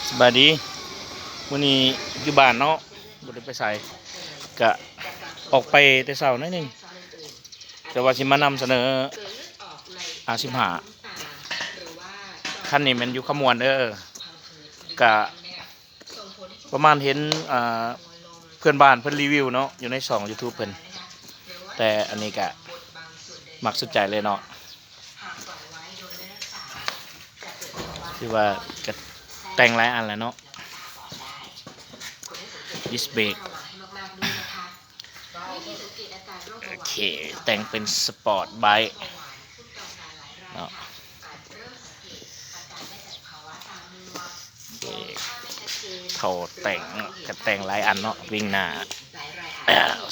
ສະບາຍດີ ມື້ນີ້ຢູ່ບ້ານເນາະ ບໍ່ໄດ້ໄປໃສ ກະອອກໄປແຕ່ເຊົ້າໜ້ອຍໜຶ່ງ ແຕ່ວ່າຊິມານຳສະເໜີ ອາ ສິບຫ້າ ຄັນນີ້ແມ່ນຢູ່ຄຳມ່ວນເດີ ກະ ປະມານເຫັນ ອ່າ ເພື່ອນບ້ານເພິ່ນຣີວິວເນາະ ຢູ່ໃນຊ່ອງຢູທູບເພິ່ນ ແຕ່ອັນນີ້ກະມັກສຸດໃຈເລີຍເນາະ ຄືວ່າກະແຕ່ງຫຼາຍອັນແລ້ວເນາະ ດິສເບຣກ ໂອເຄ ແຕ່ງເປັນສະປອດໄບເນາະ ໂອເຄ ເຂົາແຕ່ງເນາະ ກະແຕ່ງຫຼາຍອັນເນາະ ວິງໜ້າ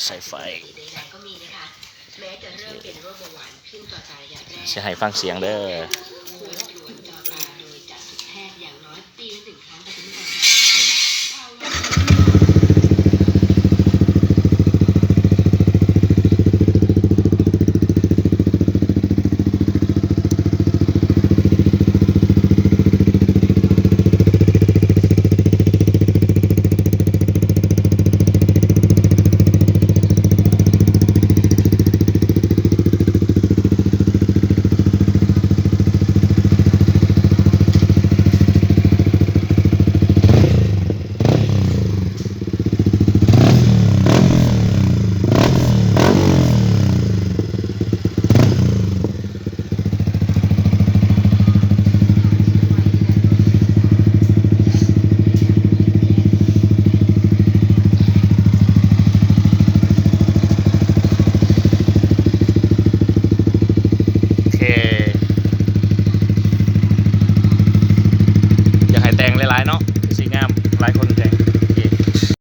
ສາຍໄຟ ຊິໃຫ້ຟັງສຽງເດີ. ໂອເຄ ຢາກໃຫ້ແຕ່ງຫຼາຍໆເນາະ.